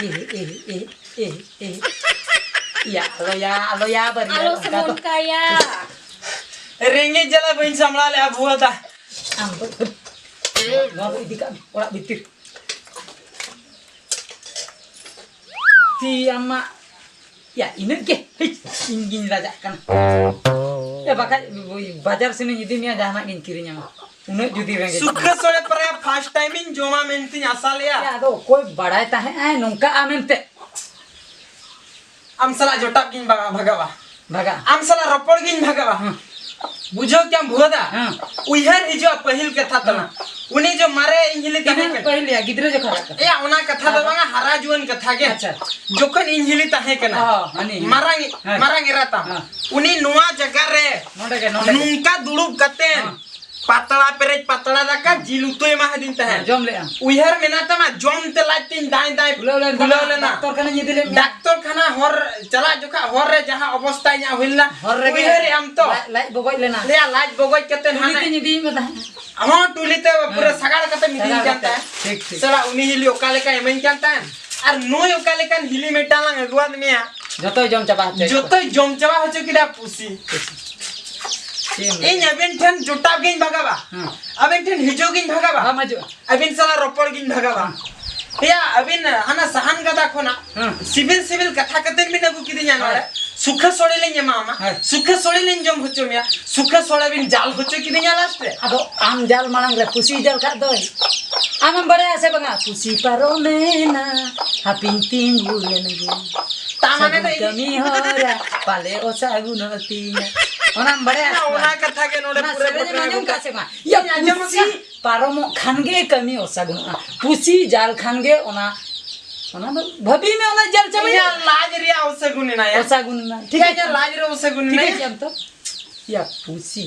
ᱮᱦᱮ, ᱮᱦᱮ, ᱮᱦᱮ, ᱮᱦᱮ, ᱮᱦᱮ᱾ ᱭᱟ, ᱟᱞᱚ ᱭᱟ, ᱟᱞᱚ ᱭᱟ, ᱵᱟᱹᱨᱭᱟᱹ, ᱟᱞᱚ ᱚᱱᱠᱟ ᱫᱚ᱾ ᱥᱮᱢᱚᱱ ᱠᱟᱭᱟ᱾ ᱨᱮᱸᱜᱮᱡ ᱡᱟᱞᱟ ᱵᱟᱹᱧ ᱥᱟᱢᱵᱲᱟᱣ ᱞᱮᱜᱼᱟ, ᱵᱷᱩᱣᱟᱹ ᱫᱟ᱾ ᱟᱢ ᱫᱚ, ᱱᱚᱣᱟ ᱫᱚ ᱤᱫᱤ ᱠᱟᱜ ᱢᱮ ᱚᱲᱟᱜ ᱵᱷᱤᱛᱤᱨ᱾ ᱛᱤ ᱟᱢᱟᱜ, ᱭᱟ, ᱤᱱᱟᱹᱜ ᱜᱮ᱾ ᱦᱤᱪ, ᱤᱧ ᱜᱤᱧ ᱞᱟᱡᱟᱜ ᱠᱟᱱᱟ᱾ ᱭᱟ, ᱵᱟᱠᱷᱟᱡ ᱵᱟᱡᱟᱨ ᱥᱮᱱᱤᱧ ᱤᱫᱤ ᱢᱮᱭᱟ, ᱡᱟᱦᱟᱱᱟᱜ ᱜᱤᱧ ᱠᱤᱨᱤᱧᱟᱢᱟ᱾ ᱩᱱᱟᱹᱜ ᱡᱩᱫᱤ ᱨᱮᱸᱜᱮᱡ ᱥᱩᱠᱷᱟᱹ ᱢᱮᱭᱟ᱾ ᱥᱚᱲᱮ ᱯᱚᱨᱮ first time ᱤᱧ ᱡᱚᱢᱟ ᱢᱮᱱᱛᱤᱧ ᱟᱥᱟ ᱞᱮᱜᱼᱟ᱾ ᱭᱟ, ᱟᱫᱚ ᱚᱠᱚᱭ ᱵᱟᱲᱟᱭ ᱛᱟᱦᱮᱸᱜ ᱟᱭ ᱱᱚᱝᱠᱟᱜᱼᱟ ᱢᱮᱱᱛᱮ? ᱟᱢ ᱥᱟᱞᱟᱜ ᱡᱚᱴᱟᱜ ᱜᱤᱧ ᱵᱟᱜᱟ-, ᱵᱷᱟᱜᱟᱣᱟ᱾ ᱵᱷᱟᱜᱟᱜᱼᱟ᱾ ᱟᱢ ᱥᱟᱞᱟᱜ ᱨᱚᱯᱚᱲ ᱜᱤᱧ ᱵᱷᱟᱜᱟᱣᱟ᱾ ᱦᱮᱸ᱾ ᱵᱩᱡᱷᱟᱹᱣ ᱠᱮᱟᱢ ᱵᱷᱩᱣᱟᱹᱫᱟ? ᱦᱮᱸ᱾ ᱩᱭᱦᱟᱹᱨ ᱦᱤᱡᱩᱜᱼᱟ ᱯᱟᱹᱦᱤᱞ ᱠᱟᱛᱷᱟ ᱛᱟᱢᱟ᱾ ᱦᱮᱸ᱾ ᱩᱱᱤ ᱡᱚ ᱢᱟᱨᱮ ᱤᱧ ᱦᱤᱞᱤ ᱛᱟᱦᱮᱸ ᱛᱤᱱᱟᱹᱜ ᱠᱟᱱᱟ᱾ ᱯᱟᱹᱦᱤᱞ ᱭᱟ, ᱜᱤᱫᱽᱨᱟᱹ ᱡᱚᱠᱷᱟ ᱨᱟᱜ ᱠᱟᱛᱷᱟ? ᱮᱭᱟ, ᱚᱱᱟ ᱠᱟᱛᱷᱟ ᱫᱚ ᱟᱫᱚ? ᱵᱟᱝᱟ, ᱦᱟᱨᱟ ᱡᱩᱣᱟᱹᱱ ᱠᱟᱛᱷᱟ ᱜᱮ᱾ ᱟᱪᱪᱷᱟ᱾ ᱡᱚᱠᱷᱚᱱ ᱤᱧ ᱦᱤᱞᱤ ᱛᱟᱦᱮᱸ ᱠᱟᱱᱟ, ᱚ, ᱦᱟᱹᱱᱤ᱾ ᱢᱟᱨᱟᱝ, ᱦᱮᱸ᱾ ᱢᱟᱨᱟᱝ ᱮᱨᱟ ᱛᱟᱢ, ᱦᱮᱸ᱾ ᱩᱱᱤ ᱱᱚᱣᱟ ᱡᱟᱭᱜᱟ ᱨᱮ ᱱᱚᱰᱮ ᱜᱮ, ᱱᱚᱰᱮ ᱜᱮ᱾ ᱱᱚᱝᱠᱟ ᱫᱩᱲᱩᱵ ᱠᱟᱛᱮ ᱦᱮᱸ᱾ ᱯᱟᱛᱲᱟ ᱯᱮᱨᱮᱡ ᱯᱟᱛᱲᱟ ᱫᱟᱠᱟ, ᱡᱤᱞ ᱩᱛᱩᱭ ᱮᱢᱟ ᱦᱟᱹᱫᱤᱧ ᱛᱟᱦᱮᱸᱫ᱾ ᱦᱮᱸ, ᱡᱚᱢ ᱞᱮᱜᱼᱟᱢ᱾ ᱩᱭᱦᱟᱹᱨ ᱢᱮᱱᱟᱜ ᱛᱟᱢᱟ, ᱡᱚᱢ ᱛᱮ ᱞᱟᱡ ᱛᱤᱧ ᱫᱟᱭ ᱫᱟᱭ ᱯᱷᱩᱞᱟᱹᱣ ᱞᱮᱱ ᱯᱷᱩᱞᱟᱹᱣ ᱛᱟᱢᱟ, ᱞᱮᱱᱟ᱾ ᱰᱟᱠᱛᱚᱨ ᱠᱷᱟᱱᱟ ᱤᱫᱤ ᱞᱮᱫ ᱢᱮᱭᱟ᱾ ᱰᱟᱠᱛᱚᱨ ᱠᱷᱟᱱᱟ ᱦᱚᱨ ᱨᱮ ᱪᱟᱞᱟᱜ ᱡᱚᱠᱷᱟ ᱦᱚᱨ ᱨᱮ ᱡᱟᱦᱟᱸ ᱚᱵᱚᱥᱛᱟ ᱤᱧᱟᱹᱜ ᱦᱩᱭ ᱞᱮᱱᱟ, ᱦᱚᱨ ᱨᱮᱜᱮ ᱩᱭᱦᱟᱹᱨᱮᱜ ᱟᱢ ᱛᱚ? ᱞᱟᱡ, ᱞᱟᱡ ᱵᱚᱜᱚᱡ ᱞᱮᱱᱟ᱾ ᱞᱟᱹᱭᱟ ᱞᱟᱡ ᱵᱚᱜᱚᱡ ᱠᱟᱛᱮ ᱴᱩᱞᱤ ᱦᱟᱱᱮ ᱛᱤᱧ ᱤᱫᱤᱭᱮᱫ ᱢᱮ ᱛᱟᱦᱮᱸᱫ᱾ ᱦᱚᱸ, ᱴᱩᱞᱤ ᱛᱮ ᱯᱩᱨᱟᱹ ᱦᱮᱸ᱾ ᱥᱟᱜᱟᱲ ᱠᱟᱛᱮᱢ ᱤᱫᱤᱧ ᱥᱟᱜᱟᱲ ᱠᱟᱱ ᱠᱟᱛᱮ᱾ ᱛᱟᱦᱮᱸᱫ᱾ ᱴᱷᱤᱠ, ᱴᱷᱤᱠ᱾ ᱥᱟᱞᱟ ᱩᱱᱤ ᱦᱤᱞᱤ ᱚᱠᱟ ᱞᱮᱠᱟᱭ ᱮᱢᱟᱹᱧ ᱠᱟᱱ ᱛᱟᱦᱮᱸᱫ, ᱟᱨ ᱱᱩᱭ ᱚᱠᱟ ᱞᱮᱠᱟᱱ ᱦᱤᱞᱤ ᱢᱤᱫᱴᱟᱝ ᱞᱟᱝ ᱟᱹᱜᱩᱣᱟᱫ ᱢᱮᱭᱟ᱾ ᱡᱚᱛᱚᱭ ᱡᱚᱢ ᱪᱟᱵᱟ ᱦᱚᱪᱚᱭᱮᱫ ᱠᱚᱣᱟ᱾ ᱡᱚᱛᱚᱭ ᱡᱚᱢ ᱪᱟᱵᱟ ᱦᱚᱪᱚ ᱠᱮᱫᱟ ᱯᱩᱥᱤ᱾ ᱪᱮᱫ ᱮᱢ ᱞᱟᱹᱭᱟ? ᱤᱧ ᱟᱵᱮᱱ ᱴᱷᱮᱱ ᱡᱚᱴᱟᱣ ᱜᱤᱧ ᱵᱷᱟᱜᱟᱣᱟ᱾ ᱦᱮᱸ᱾ ᱟᱵᱮᱱ ᱴᱷᱮᱱ ᱦᱤᱡᱩᱜ ᱜᱤᱧ ᱵᱷᱟᱜᱟᱣᱟ᱾ ᱵᱟᱢ ᱦᱤᱡᱩᱜᱼᱟ᱾ ᱟᱵᱤᱱ ᱥᱟᱞᱟᱜ ᱨᱚᱯᱚᱲ ᱜᱤᱧ ᱵᱷᱟᱜᱟᱣᱟ᱾ ᱦᱮᱸ᱾ ᱮᱭᱟ, ᱟᱵᱤᱱ ᱦᱟᱱᱟ ᱥᱟᱦᱟᱱ ᱜᱟᱫᱟ ᱠᱷᱚᱱᱟᱜ ᱦᱮᱸ᱾ ᱥᱤᱵᱤᱞ ᱥᱤᱵᱤᱞ ᱠᱟᱛᱷᱟ ᱠᱟᱛᱮ ᱵᱤᱱ ᱟᱹᱜᱩ ᱠᱤᱫᱤᱧᱟ ᱦᱮᱸ᱾ ᱱᱚᱰᱮ᱾ ᱥᱩᱠᱷᱟᱹ ᱥᱚᱲᱮ ᱞᱤᱧ ᱮᱢᱟᱢᱟ᱾ ᱦᱮᱸ᱾ ᱥᱩᱠᱷᱟᱹ ᱥᱚᱲᱮ ᱞᱤᱧ ᱡᱚᱢ ᱦᱚᱪᱚ ᱢᱮᱭᱟ᱾ ᱥᱩᱠᱷᱟᱹ ᱥᱚᱲᱮ ᱵᱤᱱ ᱡᱟᱞ ᱦᱚᱪᱚ ᱠᱤᱫᱤᱧᱟ ᱞᱟᱥᱴ ᱨᱮ᱾ ᱟᱫᱚ ᱟᱢ ᱡᱟᱞ ᱢᱟᱲᱟᱝ ᱨᱮ ᱯᱩᱥᱤ ᱡᱟᱞ ᱠᱟᱜ ᱫᱚᱭ᱾ ᱟᱢᱮᱢ ᱵᱟᱲᱟᱭᱟ ᱥᱮ ᱵᱟᱝᱟ? ᱯᱩᱥᱤ ᱯᱟᱨᱚᱢᱮᱱᱟ, ᱦᱟᱯᱤᱧ ᱛᱤᱸᱜᱩ ᱞᱮᱱ ᱜᱮ᱾ ᱛᱟ ᱢᱟᱱᱮ ᱫᱚ ᱥᱟᱹᱜᱩᱱ ᱤᱧ ᱠᱟᱹᱢᱤ ᱦᱚᱨᱟ ᱯᱟᱞᱮ ᱚᱥᱟᱹᱜᱩᱱᱚᱜ ᱛᱤᱧᱟ᱾ ᱚᱱᱟᱢ ᱵᱟᱲᱟᱭᱟ ᱥᱮ ᱚᱱᱟ ᱵᱟᱝ? ᱠᱟᱛᱷᱟ ᱜᱮ ᱱᱚᱰᱮ ᱚᱱᱟ ᱯᱩᱨᱟᱹ ᱥᱮᱨᱮᱧ ᱮᱢ ᱜᱚᱴᱟ ᱟᱸᱡᱚᱢ ᱟᱹᱜᱩ ᱠᱟᱜ ᱥᱮ ᱵᱟᱝ? ᱭᱟ ᱤᱧ ᱟᱸᱡᱚᱢ ᱯᱩᱥᱤ ᱟᱠᱟᱫ᱾ ᱯᱟᱨᱚᱢᱚᱜ ᱠᱷᱟᱱ ᱜᱮ ᱠᱟᱹᱢᱤ ᱚᱥᱟᱹᱜᱩᱱᱚᱜᱼᱟ᱾ ᱯᱩᱥᱤ ᱡᱟᱞ ᱠᱷᱟᱱ ᱜᱮ ᱚᱱᱟ, ᱚᱱᱟ ᱫᱚ ᱵᱷᱟᱹᱵᱤ ᱢᱮ, ᱚᱱᱟ ᱡᱟᱞ ᱪᱟᱵᱟᱭᱟ᱾ ᱤᱧᱟᱹᱜ ᱞᱟᱡ ᱨᱮᱭᱟᱜ ᱚᱥᱟᱹᱜᱩᱱ ᱮᱱᱟ ᱭᱟ᱾ ᱚᱥᱟᱹᱜᱩᱱ ᱮᱱᱟ᱾ ᱴᱷᱤᱠ ᱤᱧᱟᱹᱜ ᱟᱪᱷᱮ? ᱞᱟᱡ ᱨᱮ ᱚᱥᱟᱹᱜᱩᱱ ᱴᱷᱤᱠ ᱮᱱᱟ ᱟᱪᱷᱮ ᱭᱟ᱾ ᱟᱢ ᱛᱚ? ᱭᱟ, ᱯᱩᱥᱤ,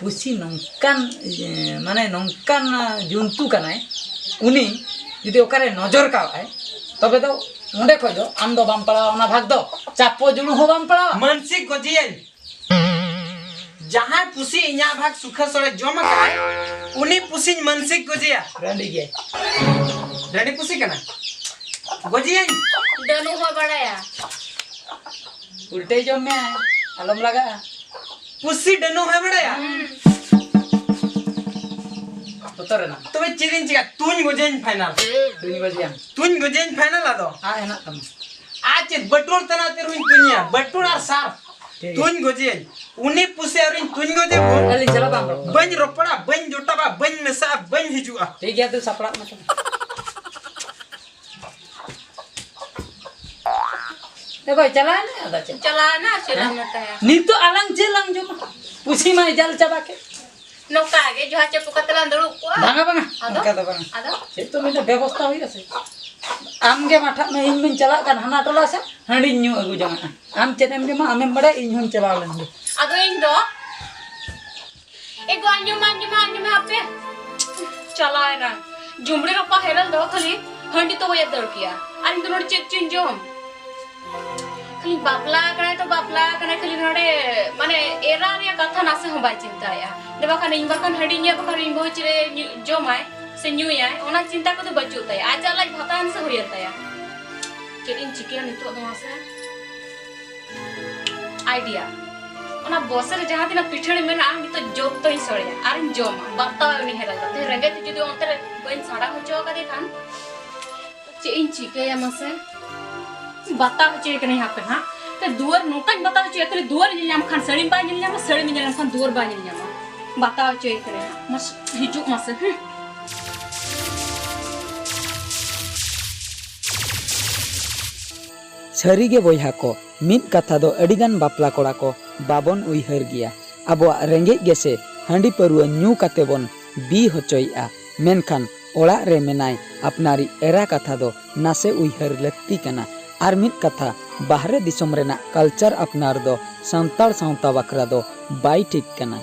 ᱯᱩᱥᱤ ᱱᱚᱝᱠᱟᱱ, ᱮ, ᱢᱟᱱᱮ ᱱᱚᱝᱠᱟᱱ ᱡᱚᱱᱛᱩ ᱠᱟᱱᱟᱭ, ᱩᱱᱤ ᱡᱩᱫᱤ ᱚᱠᱟᱨᱮ ᱱᱚᱡᱚᱨ ᱠᱟᱜᱼᱟᱭ, ᱛᱚᱵᱮ ᱫᱚ ᱚᱸᱰᱮ ᱠᱷᱚᱡ ᱫᱚ ᱟᱢ ᱫᱚ ᱵᱟᱢ ᱯᱟᱲᱟᱣᱟ ᱚᱱᱟ ᱵᱷᱟᱜᱽ ᱫᱚ, ᱪᱟᱯᱚ ᱡᱩᱲᱩ ᱦᱚᱸ ᱵᱟᱢ ᱯᱟᱲᱟᱣᱟ᱾ ᱢᱟᱹᱱᱥᱤᱠ ᱜᱚᱡᱮᱭᱟᱹᱧ᱾ ᱡᱟᱦᱟᱸᱭ ᱯᱩᱥᱤ ᱤᱧᱟᱹᱜ ᱵᱷᱟᱜᱽ ᱥᱩᱠᱷᱟᱹ ᱥᱚᱲᱮ ᱡᱚᱢ ᱟᱠᱟᱫᱟᱭ, ᱩᱱᱤ ᱯᱩᱥᱤᱧ ᱢᱟᱹᱱᱥᱤᱠ ᱜᱚᱡᱮᱭᱟ᱾ ᱨᱟᱺᱰᱤ ᱜᱮ᱾ ᱨᱟᱺᱰᱤ ᱯᱩᱥᱤ ᱠᱟᱱᱟ᱾ ᱜᱚᱡᱮᱭᱟᱹᱧ᱾ ᱰᱟᱹᱱᱩ ᱦᱚᱸ ᱵᱟᱲᱟᱭᱟ᱾ ᱩᱞᱴᱟᱹᱭ ᱡᱚᱢ ᱢᱮ, ᱟᱞᱚᱢ ᱞᱟᱜᱟᱜᱼᱟ᱾ ᱯᱩᱥᱤ ᱰᱟᱹᱱᱩ ᱦᱚᱸᱭ ᱵᱟᱲᱟᱭᱟ? ᱦᱩᱸ᱾ ᱵᱚᱛᱚᱨ ᱮᱱᱟ᱾ ᱛᱚᱵᱮ ᱪᱮᱫ ᱤᱧ ᱪᱤᱠᱟ? ᱛᱩᱧ ᱜᱚᱡᱮᱧ ᱯᱷᱟᱭᱱᱟᱞ᱾ ᱛᱩᱧ ᱜᱚᱡᱮᱭᱟᱢ᱾ ᱛᱩᱧ ᱜᱚᱡᱮᱧ ᱯᱷᱟᱭᱱᱟᱞ ᱟᱫᱚ᱾ ᱟᱜ ᱦᱮᱱᱟᱜ ᱛᱟᱢᱟ᱾ ᱪᱮᱫ ᱵᱟᱹᱴᱩᱞ ᱛᱟᱱᱟ ᱛᱮ ᱨᱩᱧ ᱛᱩᱧᱟ, ᱵᱟᱹᱴᱩᱞ ᱟᱨ ᱥᱟᱨ᱾ ᱴᱷᱤᱠ ᱜᱮᱭᱟ᱾ ᱛᱩᱧ ᱜᱚᱡᱮᱭᱟᱹᱧ᱾ ᱩᱱᱤ ᱯᱩᱥᱮ ᱟᱹᱣᱨᱤᱧ ᱛᱩᱧ ᱜᱚᱡᱮ ᱵᱷᱳᱨ᱾ ᱟᱹᱞᱤᱧ ᱪᱟᱞᱟᱜ ᱵᱟᱝ ᱨᱚᱯᱚᱲ᱾ ᱵᱟᱹᱧ ᱨᱚᱯᱚᱲᱟ, ᱵᱟᱹᱧ ᱡᱚᱴᱟᱣᱟ, ᱵᱟᱹᱧ ᱢᱮᱥᱟᱜᱼᱟ, ᱵᱟᱹᱧ ᱦᱤᱡᱩᱜᱼᱟ᱾ ᱴᱷᱤᱠ ᱜᱮᱭᱟ, ᱫᱩ ᱥᱟᱯᱲᱟᱜ ᱢᱮ ᱛᱚᱵᱮ᱾ ᱮ ᱜᱚᱭ, ᱪᱟᱞᱟᱣᱮᱱᱟ, ᱟᱫᱚ ᱪᱮᱫ? ᱪᱟᱞᱟᱣᱮᱱᱟ, ᱟᱨ ᱪᱮᱫ ᱮᱢ ᱦᱮᱸ? ᱢᱮᱛᱟᱭᱟ? ᱱᱤᱛᱚᱜ ᱟᱞᱟᱝ ᱪᱮᱫ ᱞᱟᱝ ᱡᱚᱢᱟ? ᱯᱩᱥᱤ ᱢᱟᱭ ᱡᱟᱞ ᱪᱟᱵᱟ ᱠᱮᱫ᱾ ᱱᱚᱝᱠᱟ ᱜᱮ ᱡᱚᱦᱟ ᱪᱟᱯᱚ ᱠᱟᱛᱮ ᱞᱟᱝ ᱫᱩᱲᱩᱵ ᱠᱚᱜᱼᱟ᱾ ᱵᱟᱝᱟ, ᱵᱟᱝᱟ, ᱟᱫᱚ? ᱚᱱᱠᱟ ᱫᱚ ᱵᱟᱝᱟ᱾ ᱟᱫᱚ? ᱪᱮᱫ ᱛᱚ ᱢᱤᱫᱴᱮᱱ ᱵᱮᱵᱚᱥᱛᱷᱟ ᱦᱩᱭᱩᱜᱼᱟ ᱥᱮ? ᱟᱢ ᱜᱮ ᱢᱟᱴᱷᱟᱜ ᱢᱮ, ᱤᱧ ᱢᱟᱧ ᱪᱟᱞᱟᱜ ᱠᱟᱱ ᱦᱟᱱᱟ ᱴᱚᱞᱟ ᱥᱮᱫ, ᱦᱟᱺᱰᱤᱧ ᱧᱩ ᱟᱹᱜᱩ ᱡᱚᱝᱟᱜᱼᱟ᱾ ᱟᱢ ᱪᱮᱫ ᱮᱢ ᱡᱚᱢᱟ, ᱟᱢᱮᱢ ᱵᱟᱲᱟᱭᱟ, ᱤᱧ ᱦᱚᱸᱧ ᱪᱟᱞᱟᱣ ᱞᱮᱱ ᱜᱮ᱾ ᱟᱫᱚ ᱤᱧ ᱫᱚ, ᱮ ᱜᱚ, ᱟᱸᱡᱚᱢ ᱢᱮ, ᱟᱸᱡᱚᱢ ᱢᱮ, ᱟᱸᱡᱚᱢ ᱢᱮ, ᱦᱟᱯᱮ᱾ ᱪᱟᱞᱟᱣᱮᱱᱟ᱾ ᱡᱩᱢᱲᱤ ᱨᱚᱯᱟ ᱦᱮᱨᱮᱞ ᱫᱚ ᱠᱷᱟᱹᱞᱤ ᱦᱟᱺᱰᱤ ᱛᱚᱣᱟᱭ ᱫᱟᱹᱲ ᱠᱮᱭᱟ᱾ ᱟᱨ ᱤᱧ ᱫᱚ ᱱᱚᱰᱮ ᱪᱮᱫ ᱪᱚᱧ ᱡᱚᱢ? ᱠᱷᱟᱹᱞᱤ ᱵᱟᱯᱞᱟ ᱠᱟᱱᱟᱭ ᱛᱚ ᱵᱟᱯᱞᱟ ᱠᱟᱱᱟᱭ, ᱠᱷᱟᱹᱞᱤ ᱱᱚᱰᱮ ᱢᱟᱱᱮ ᱮᱨᱟ ᱨᱮᱭᱟᱜ ᱠᱟᱛᱷᱟ ᱱᱟᱥᱮ ᱦᱚᱸ ᱵᱟᱭ ᱪᱤᱱᱛᱟᱹᱭᱮᱜᱼᱟ᱾ ᱫᱮ ᱵᱟᱠᱷᱟᱱ ᱤᱧ ᱵᱟᱠᱷᱟᱱ ᱦᱟᱺᱰᱤ ᱧᱩᱭᱟ, ᱵᱟᱠᱷᱟᱱ ᱤᱧ ᱵᱟᱹᱦᱩ ᱪᱮᱫ ᱮ ᱧᱩ-, ᱡᱚᱢᱟᱭ ᱥᱮ ᱧᱩᱭᱟᱭ, ᱚᱱᱟ ᱪᱤᱱᱛᱟ ᱠᱚᱫᱚ ᱵᱟᱹᱪᱩᱜ ᱛᱟᱭᱟ᱾ ᱟᱡᱟᱜ ᱞᱟᱡ ᱵᱷᱟᱛᱟᱣᱮᱱ ᱥᱮ ᱦᱩᱭᱮᱱ ᱛᱟᱭᱟ᱾ ᱪᱮᱫ ᱤᱧ ᱪᱤᱠᱟᱹᱭᱟ ᱱᱤᱛᱚᱜ ᱫᱚ ᱢᱟᱥᱮ? ᱟᱭᱰᱤᱭᱟ, ᱚᱱᱟ ᱵᱚᱥ ᱨᱮ ᱡᱟᱦᱟᱸ ᱛᱤᱱᱟᱹᱜ ᱯᱤᱴᱷᱟᱹᱲᱤ ᱢᱮᱱᱟᱜᱼᱟ, ᱱᱤᱛᱚᱜ ᱡᱚᱛᱚᱧ ᱥᱚᱲᱮᱭᱟ ᱟᱨᱤᱧ ᱡᱚᱢᱟ᱾ ᱵᱟᱯᱛᱟᱣᱟ ᱩᱱᱤ ᱦᱮᱨᱮᱞ ᱫᱚ᱾ ᱛᱮᱦᱮᱧ ᱨᱮᱸᱜᱮᱡ ᱛᱮ ᱡᱩᱫᱤ ᱚᱱᱛᱮ ᱨᱮ ᱵᱟᱹᱧ ᱥᱟᱲᱟ ᱦᱚᱪᱚ ᱟᱠᱟᱫᱮ ᱠᱷᱟᱱ, ᱪᱮᱫ ᱤᱧ ᱪᱤᱠᱟᱹᱭᱟ ᱢᱟᱥᱮ? ᱵᱟᱛᱟ ᱦᱚᱪᱚᱭᱮ ᱠᱟᱹᱱᱟᱹᱧ ᱦᱟᱯᱮ ᱦᱟᱸᱜ᱾ ᱛᱮ ᱫᱩᱣᱟᱹᱨ ᱱᱚᱝᱠᱟᱧ ᱵᱟᱛᱟ ᱦᱚᱪᱚᱭᱟ, ᱠᱷᱟᱹᱞᱤ ᱫᱩᱣᱟᱹᱨ ᱧᱮᱞ ᱧᱟᱢ ᱠᱷᱟᱱ ᱥᱟᱹᱲᱤᱢ ᱵᱟᱭ ᱧᱮᱞ ᱧᱟᱢᱟ, ᱥᱟᱹᱲᱤᱢ ᱧᱮᱞ ᱧᱟᱢ ᱠᱷᱟᱱ ᱫᱩᱣᱟᱹᱨ ᱵᱟᱭ ᱧᱮᱞ ᱧᱟᱢᱟ᱾ ᱵᱟᱛᱟ ᱦᱚᱪᱚᱭᱮ ᱠᱟᱹᱱᱟᱹᱧ ᱦᱟᱸᱜ᱾ ᱢᱟᱥᱮ ᱦᱤᱡᱩᱜ ᱢᱟᱥᱮ, ᱦᱩᱸ᱾ ᱥᱟᱹᱨᱤᱜᱮ ᱵᱚᱭᱦᱟ ᱠᱚ, ᱢᱤᱫ ᱠᱟᱛᱷᱟ ᱫᱚ ᱟᱹᱰᱤᱜᱟᱱ ᱵᱟᱯᱞᱟ ᱠᱚᱲᱟ ᱠᱚ ᱵᱟᱵᱚᱱ ᱩᱭᱦᱟᱹᱨ ᱜᱮᱭᱟ᱾ ᱟᱵᱚᱣᱟᱜ ᱨᱮᱸᱜᱮᱡ ᱜᱮᱥᱮ ᱦᱟᱺᱰᱤ ᱯᱟᱹᱨᱩᱣᱟᱹ ᱧᱩ ᱠᱟᱛᱮ ᱵᱚᱱ ᱵᱤ ᱦᱚᱪᱚᱭᱮᱫᱼᱟ᱾ ᱢᱮᱱᱠᱷᱟᱱ ᱚᱲᱟᱜ ᱨᱮ ᱢᱮᱱᱟᱭ ᱟᱯᱱᱟᱨᱤᱡ ᱮᱨᱟ ᱠᱟᱛᱷᱟ ᱫᱚ ᱱᱟᱥᱮ ᱩᱭᱦᱟᱹᱨ ᱞᱟᱹᱠᱛᱤ ᱠᱟᱱᱟ᱾ ᱟᱨ ᱢᱤᱫ ᱠᱟᱛᱷᱟ, ᱵᱟᱦᱨᱮ ᱫᱤᱥᱚᱢ ᱨᱮᱱᱟᱜ ᱠᱟᱞᱪᱟᱨ ᱟᱯᱱᱟᱨ ᱫᱚ ᱥᱟᱱᱛᱟᱲ ᱥᱟᱶᱛᱟ ᱵᱟᱠᱷᱨᱟ ᱫᱚ ᱵᱟᱭ ᱴᱷᱤᱠ ᱠᱟᱱᱟ᱾